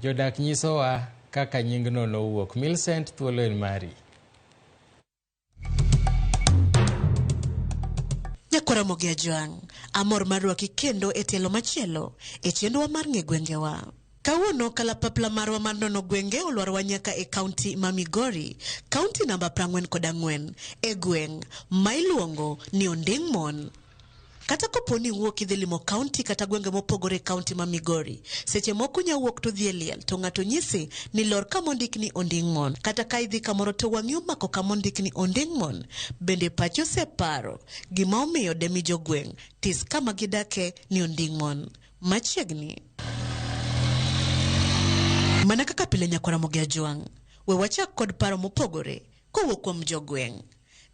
Jodak nyisowa kaka nyingno nowuok. Millicent, thuolo en mari. Nyakwara Ramogi Ajwang', amor mar rwaki kendo e tielo machielo e chenrowa mar ng'e gwengewa. Kawuono kalapapla marwa mar nono gwenge olwarowa nyaka e kaunti ma Migori, kaunti namba 44 e gweng' ma iluongo ni Onding' Mon. Kata kopo ni iwuok idhi limo kaunti kata gwenge mopogore e kaunti ma Migori, seche moko inya wuok to dhi e liel to ng'ato nyisi ni lor kama ondik ni Onding' Mon. Kata ka idhi kamoro to wang'i omako kama ondik ni Onding' Mon, bende pachi oseparo gima omiyo demi jogweng' tis kama gidake ni Onding' Mon. Machiegni. Mana kaka pile nyakwar Ramogi Ajwang', we wachak kod paro mopogore kowuok kuom jogweng'.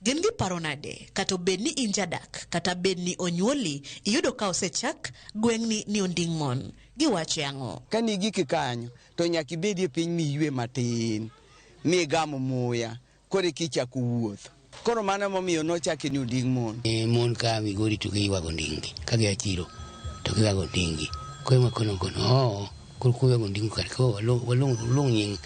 Gin giparo nade kata obed ni in jadak kata bed ni onyuoli iyudo ka osechak gweng'ni ni Onding' Mon. Giwacho ang'o? Ka nigik kanyo to nyaka ibedie piny miywe matin migam muya koro eka ichako wuoth. Koro mano emomiyo nochake ni Onding' Mon. Mon ka Migori to giywago onding'gi ka gia chiro to giywago onding'gi. Koro makono kono koro kuywago onding'u kar koro waluong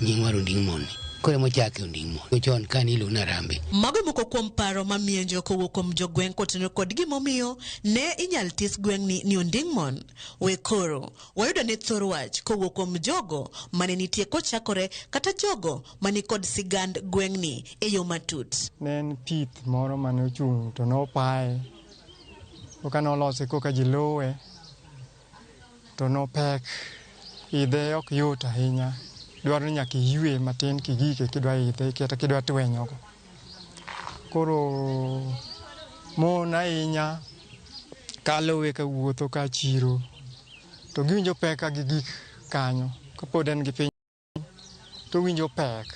nying mar Onding' Mon ni. Koro emochake Onding' Mon. Chon ka niluongo ni Arambe. Mago moko kuom paro mamienjo kowuok kuom jogweng' kotenore kod gimomiyo ne inyal tis gweng'ni ni Onding' Mon. We koro wayudo ne thor wach kowuok kuom jogo mane nitie kochakore kata jogo mani kod sigand gweng'ni e yo matut. Ne en pith moro mane ochung' to nopaye. Koka nolose koka ji luwe to nopek. Idhe ok yot ahinya. Dwaro ni nyaka iywe matin kigike kidwa idhe kata kidwa twenyogo. Koro mon ahinya kaluwe ka wuotho ka chiro to giwinjo pek ka gigik kanyo kapod en gi piny to winjo pek.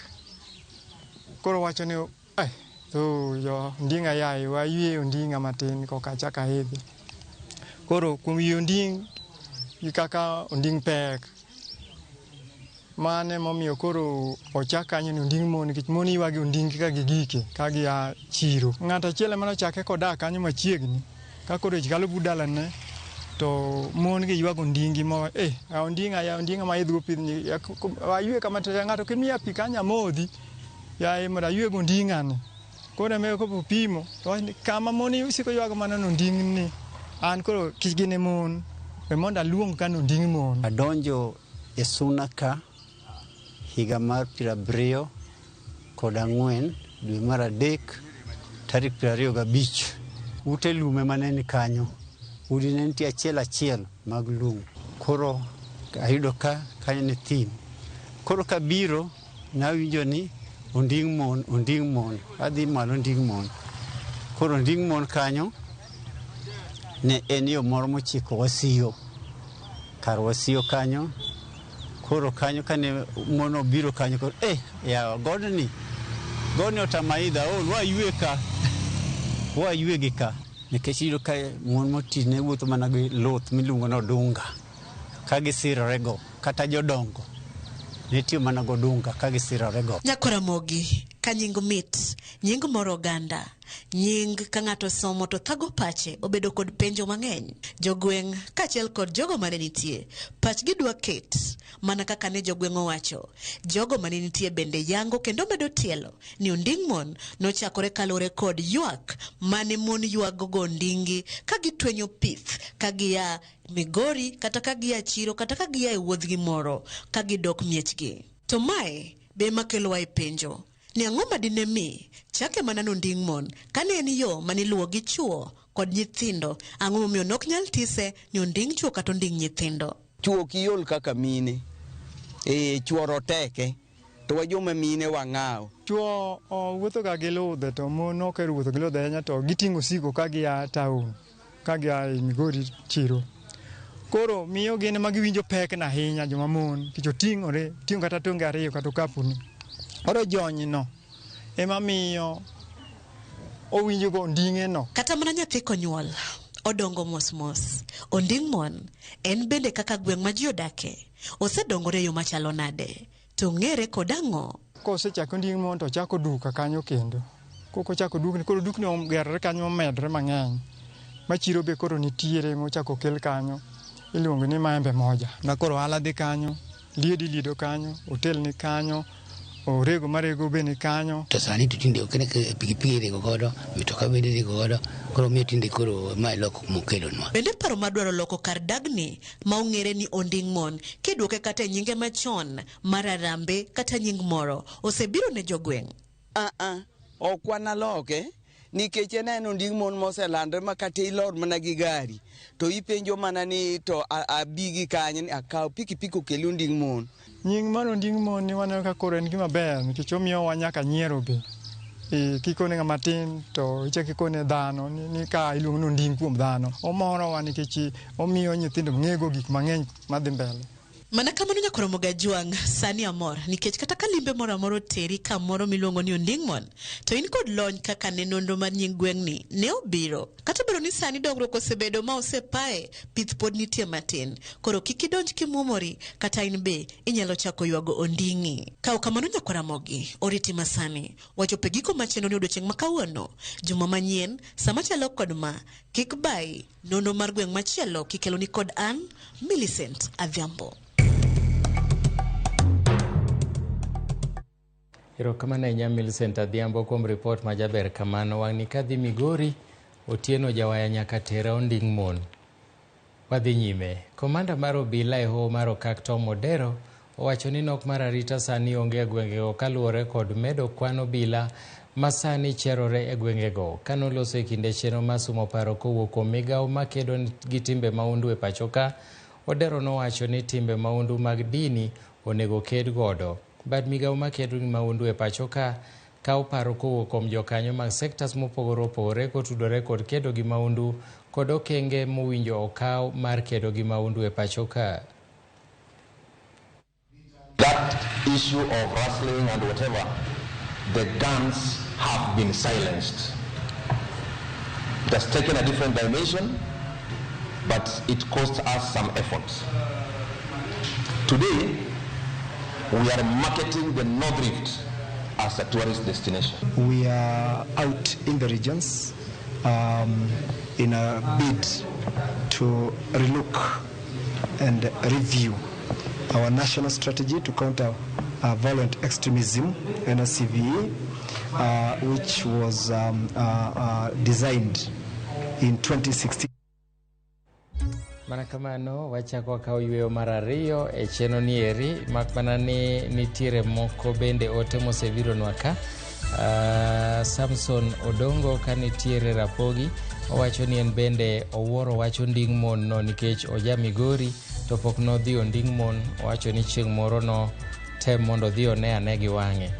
Koro wacho ni to jo onding'a yaye waywe onding'a matin koka achak aidhi. Koro kuom ywe onding' gi kaka onding' pek, mane momiyo koro ochak kanyo ni Onding' Mon nikech mon ywagi onding' ka gigike ka gia chiro. Ng'ato achiel ema nochake kodak kanyo machiegni ka koro ji kalo but dalane to mon gi ywago onding'gi mo onding'a ya onding'a ma idhgo pidhni aywe kama to ng'ato kimiya pi kanyo amodhi yaye mondo aywe go onding'a ni. Koro ema kopo pimo to kama mon isiko ywago mana ni onding' ni an koro kik gin e mon we mondo aluong ka ni Onding' Mon. Adonjo e Suna ka higa mar 74 dwe mar 3 tarik 25. Ute lum ema ne ni kanyo. Udi ne nitie achiel achiel mag lum. Koro ayudo ka kanyo ne thim. Koro kabiro nawinjo ni Onding' Mon, Onding' Mon. Adhi malo Onding' Mon. Koro Onding' Mon kanyo Ne en yo moro mochiko Wasiyo, kar Wasiyo kanyo. Koro kanyo kane mon obiro kanyo koro yawa godni otama idho aol waywe ka waywe gi ka nikech iyudo ka mon moti ne wuotho mana gi luth miluongo ni odunga ka gisirorego kata jodongo ne tiyo mana godunga ka gisirorego. Nyakwaramogi, ka nying mit, nying moro oganda, nying ka ng'ato somo to thago pache obedo kod penjo mang'eny. Jogweng' kaachiel kod jogo mane nitie, pachgi dwa ket mana kaka ne jogweng' owacho. Jogo mane nitie bende yango kendo medo tielo ni onding mon nochakore kaluwore kod ywak mane mon ywago go ondinggi ka gitwenyo pith ka gia Migori kata ka gia chiro kata ka gia e wuodhgi moro ka gidok miechgi. To mae be ema kelowa e penjo ni ang'o ma dine mi chake mana nonding mon kane en yo maniluwo gi chuo kod nyithindo, ang'o momiyo nok nyal tise ni onding chuo kata onding nyithindo. Chuo ok iol kaka mine, chuo roteke to wa joma mine wang'awo. Chuo wuotho ga gi ludhe to mon ok ohero wuotho gi ludhe ahinya to giting'o osigo ka gia town ka gia e Migori chiro. Koro miyo gin ema giwinjo pek na ahinya joma mon nikech oting'ore, oting'o kata tonge ariyo kata okapuni. Koro jony no ema miyo owinjo go onding'e no. Kata mana nyathi konyuol, odongo mos mos. Onding mon en bende kaka gweng' ma ji odake, osedongore e yo machalo nade? To ng'ere kod ang'o? Kosechako onding mon to ochako duka kanyo kendo. Kokochako dukni, koro dukni ogerore kanyo momedore mang'eny. Ma chiro be koro nitiere mochako okel kanyo. Iluongo ni Maembe Moja. Ma koro ohala dhi kanyo, liedo iliedo kanyo, hotel ni kanyo, orego marego be ni kanyo. To sani to tinde ok ene pikipiki irego godo, mitoka bende irego godo, koro miyo tinde koro mae lokruok mokelonwa. Bende paro madwaro loko kar dagni ma ong'ere ni onding mon kiduoke kata e nyinge machon mar Arambe kata nying moro osebiro ne jogweng'. Ok wanaloke nikech en en onding mon moselandre ma kata ilor mana gi gari to ipenjo mana ni to abi gi kanye ni akaw pikipiki okel onding mon. Nying mar onding mon ni waneno ka koro en gima ber nikech omiyowa nyaka nyiero be. Kikone ng'ama tin to ichako ikone dhano ni ka iluongo ni onding kuom dhano. Omorowa nikech omiyo nyithindo ng'ego gik mang'eny madhi mbele. Mana kamano Nyakwar Gajwang', sani amor nikech kata ka limbe moro amora oteri kamoro miluongo ni onding mon, to in kod lony kaka ne nonro mar nying gweng'ni ne obiro. Kata obedo ni sani dongruok osebedo ma osepae, pith pod nitie matin. Koro kik idonj kimuomori kata in be inyalo chako ywago onding'i. Kaw kamano Nyakwar Ramogi, oriti masani. Wachopo e giko mar chenro ni odiochieng' ma kawuono. Juma manyien, sama chalo kod ma, kik bayi, nonro mar gweng' machielo kikeloni kod an, Millicent Adhiambo. Erokamano ahinya Millicent Adhiambo kuom ripot majaber kamano. Wang'ni kadhi Migori, Otieno Jawaya nyaka tera onding mon. Wadhi nyime. Komanda mar obila e hoho mar Okak Tom Odero owacho ni nok mar arita sani onge e gwengego kaluwore kod medo kwan obila ma sani cherore e gwengego. Kanoloso e kinde chenro mar sumo paro kowuok kuom migawo makedo gi timbe mahundu e pacho ka, Odero nowacho ni timbe mahundu mag dini onego ked godo. Bad migawo makedo gi mahundu e pacho ka kawo paro kowuok kuom jokanyo mag sectors mopogore opogore kotudore kod kedo gi mahundu kod okenge mowinjo okaw mar kedo gi mahundu e pacho ka. That issue of rustling and whatever, the guns have been silenced. It has taken a different dimension, but it cost us some effort. Today, we are marketing the North Rift as a tourist destination. We are out in the regions in a bid to relook and review our national strategy to counter violent extremism, NCVE, which was designed in 2016. Mana kamano wachako wakawo yweyo mar ariyo e chenro ni eri mak mana ni nitiere moko bende ote mosebironwa ka. Samson Odongo ka nitiere Rapogi owacho ni en bende owuoro wach onding mon no nikech oja Migori to pok nodhi onding mon. Owacho ni chieng' moro no tem mondo odhi one ane gi wang'e.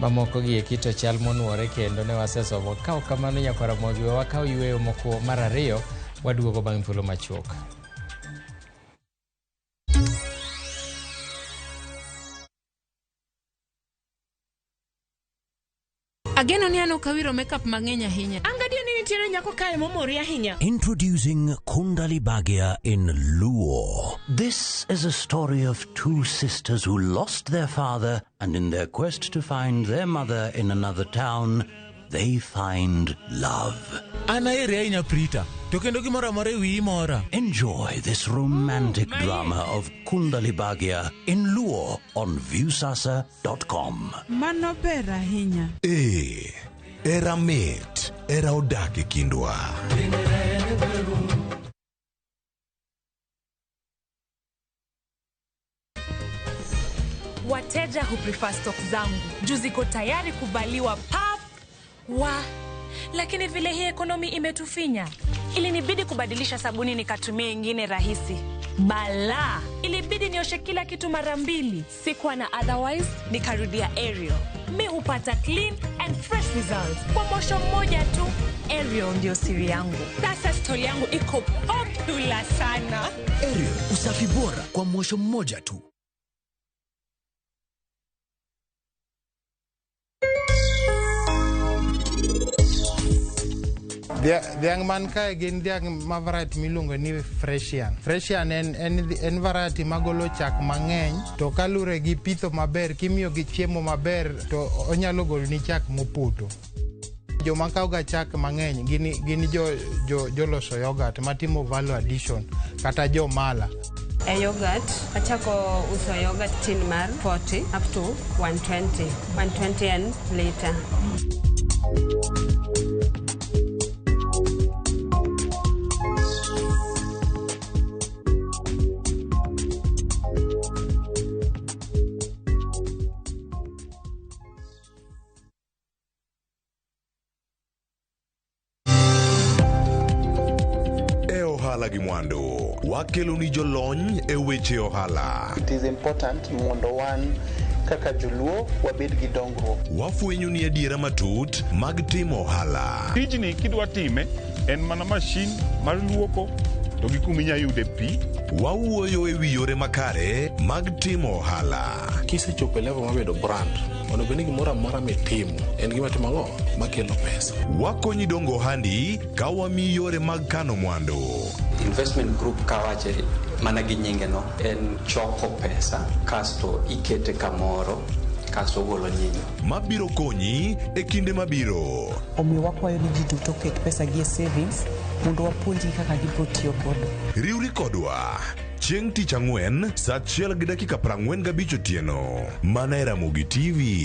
Mamoko gi eki to chal monuore kendo ne wasesomo. Ka ok kamano nyakwar Ramogi we wakaw yueyo mokuongo mar ariyo waduogo bang' thuolo machuok. Ageno ni an ok awiro makeup mang'eny ahinya. An gadier ni nitiere nyako kae momori ahinya. Introducing Kundali Bhagya in Luo. This is a story of two sisters who lost their father and in their quest to find their mother in another town, they find love. An aheri ahinya Prita, to kendo gimoro amora e wiyi mora. Enjoy this romantic drama of Kundali Bhagya in Luo on Viewsasa.com. Mano ber ahinya. Ee, era mit, era odak e kindwa. Wateja huprefer stock zangu juu ziko tayari kuvaliwa pap wa, lakini vile hii ekonomi imetufinya, ilinibidi kubadilisha sabuni nikatumia ingine rahisi. Bala, ilibidi nioshe kila kitu mara mbili. Sikuwa na otherwise, nikarudia Ariel. Mi hupata clean and fresh results kwa mosho mmoja tu. Ariel ndio siri yangu. Sasa stori yangu iko popular sana. Ariel, usafi bora kwa mwosho mmoja tu. Dhiang' man kae gin dhiang' ma variety miluongo ni Fresian. Fresian en, en, en variety magolo chak mang'eny to kalure gi pitho maber kimiyo gi chiemo maber to onyalo goloni chak mopoto. Joma kawoga chak mang'eny gin, gin jo, jo, joloso yogurt matimo value addition kata jomala. E yogurt, achako uso yogurt tin mar 40 up to 120. 120 en lita. E ohala gi mwandu, wakeloni jolony e weche ohala. It is important mondo wan kaka joluo wabed gi dongruok. Wafwenyo ni adiera matut mag timo ohala. Tijni kidwa time en mana mashin mar luoko to gi kuma inya yude pi. Wawuoyo e wi yore makare mag timo ohala. Kisechopo e level mar bedo brand, onego bed ni gimoro amora mitimo en gima timo ang'o makelo pesa. Wakonyi dongo ohandi ka wamiyi yore mag kano mwandu. Investment group kawache mana gi nyinge no en choko pesa kasto ikete kamoro kasto ogolo nyinyo. Mabiro konyi e kinde mabiro. Omiyo wakwayo ni ji duto oket pesa gi e savings mondo wapuonjgi kaka gibiro tiyo godo. Riwri kodwa chieng' tich ang'wen saa achiel gi dakika 45 otieno mana e Ramogi TV.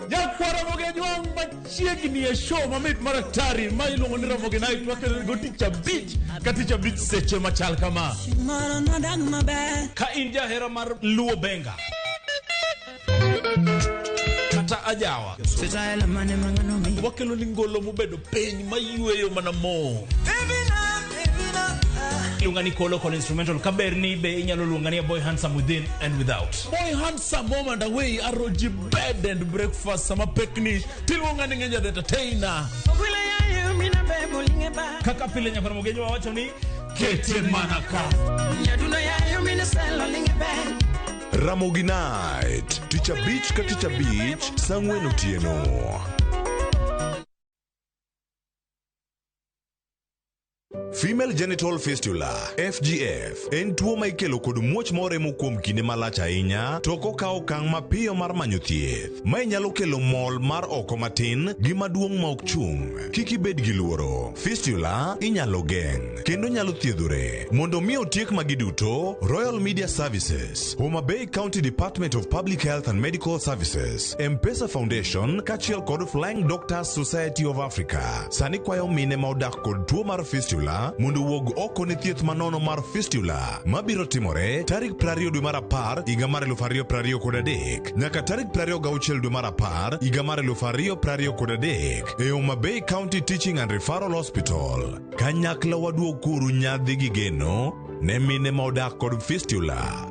Nyakwar Ramogi Ajwang' machiegni e show mamit mar atari ma iluongo ni Ramogi Night wakelo go tich abich ka tich abich seche machal kama. Ka in jahera mar Luo Benga kata ajawa wakelo ni ngolo mobedo piny mayweyo mana mo Iluonga ni Kolo kod instrumental kaber ni be inyalo luonga ni a boy handsome within and without. Boy handsome home and away aroji bed and breakfast sama pekni tiluonga ni ng'enya the entertainer. Kaka pile nyakwar Ramogi wawacho ni kete mana ka. Ramogi Night tich abich ka tich abich saa ang'wen otieno. Female genital fistula FGF en tuo ma ikelo kod muoch moremo kuom kinde malach ahinya to ok okaw okang' mapiyo mar manyo thieth. Mae nyalo kelo mol mar oko matin gi maduong' ma ok chung'. Kik ibed gi luoro. Fistula inyalo geng' kendo nyalo thiedhore. Mondo mi otiek magi duto, Royal Media Services, Homa Bay County Department of Public Health and Medical Services, M-Pesa Foundation kaachiel kod Flying Doctors Society of Africa sani kwayo mine ma odak kod tuo mar fistula mondo owuog oko ne thieth manono mar fistula mabiro timore tarik 20 dwe mar 10 higa mar 2023 nyaka tarik 26 dwe mar 10 higa mar 2023 e Homa Bay County Teaching and Referral Hospital. Kanyakla waduog uru nyadhi gi geno ne mine ma odak kod fistula.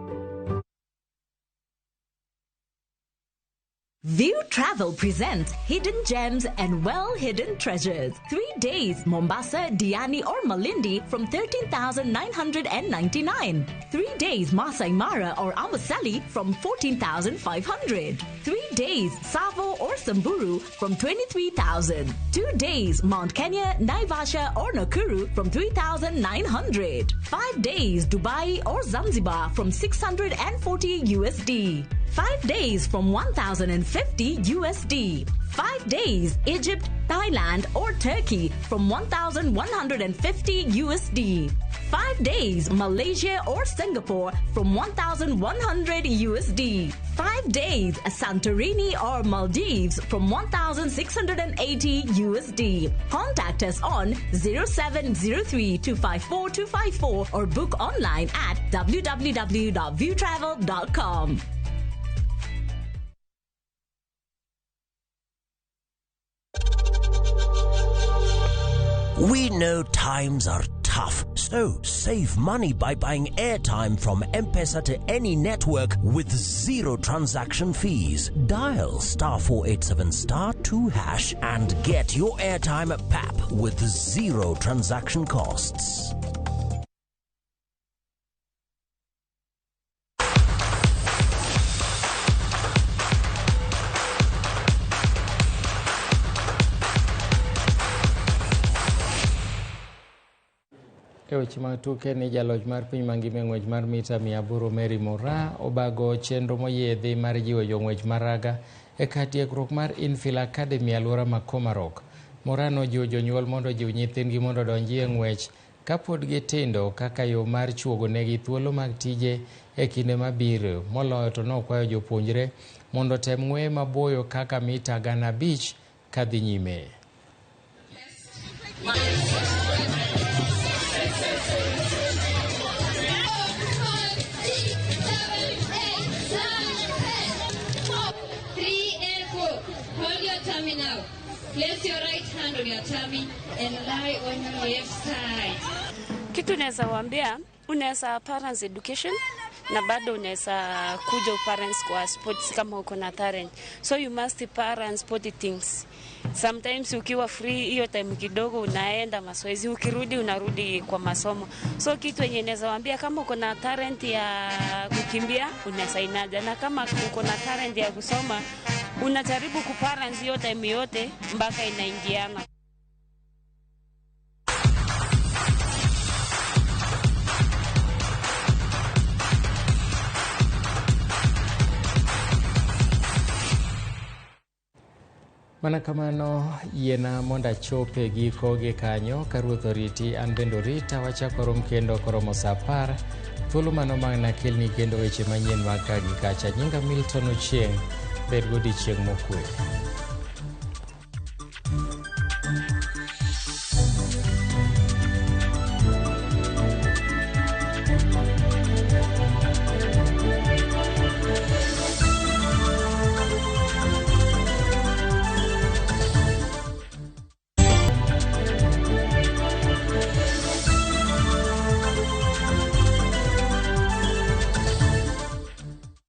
View Travel presents Hidden Gems and Well Hidden Treasures. 3 days Mombasa, Diani, or Malindi from 13,999. 3 days Masai Mara or Amboseli from 14,500. 3 days Tsavo or Samburu from 23,000. 2 days Mount Kenya, Naivasha, or Nakuru from 3,900. 5 days Dubai or Zanzibar from 640 USD. 5 days from 1,050 USD. 5 days Egypt, Thailand, or Turkey from 1,150 USD. 5 days Malaysia or Singapore from 1,100 USD. 5 days Santorini or Maldives from 1,680 USD. Contact us on 0703 254 254 or book online at www.viewtravel.com. We know times are tough, so save money by buying airtime from M-Pesa to any network with zero transaction fees. Dial *487*2# and get your airtime at PAP with zero transaction costs. E weche mag tuke ni jaloch mar piny mangima e ng'wech mar mita 800, Mary Moraa, obago chenro moyiedhi mar jiwo jong'wech maraga e kar tiegruok mar Infield Academy e alwora ma Komarok. Moraa nojiwo jonyuol mondo ojiw nyithindgi mondo odonji e ng'wech kapod gitindo kaka yo mar chuogo negi thuolo mag tije e kinde mabiro. Moloyo to nokwayo jopuonjre mondo otem ng'weye maboyo kaka mita 5,000 kadhi nyime. Three and four. Hold your tummy now. Place your right hand on your tummy and lie on your left side. Kitu unaweza waambia, unaweza parents education na bado unaweza kuja parents kwa sports kama uko na talent. So you must parents sport things. Sometimes ukiwa free hiyo time kidogo unaenda mazoezi, ukirudi unarudi kwa masomo. So kitu yenye naweza waambia, kama uko na talent ya kukimbia unaweza inaja, na kama uko na talent ya kusoma unajaribu kuparents hiyo time yote mpaka inaingiana. Mana kamano, yiena mondo achop e giko gi kanyo ka Ruoth oriti, an bende orita. Wachako rom kendo koromo sa 10, thuolo mano ma nakelni kendo weche manyien mag ka gi kacha. Nyinga Milton Ochieng', bed godiochieng' mokwe.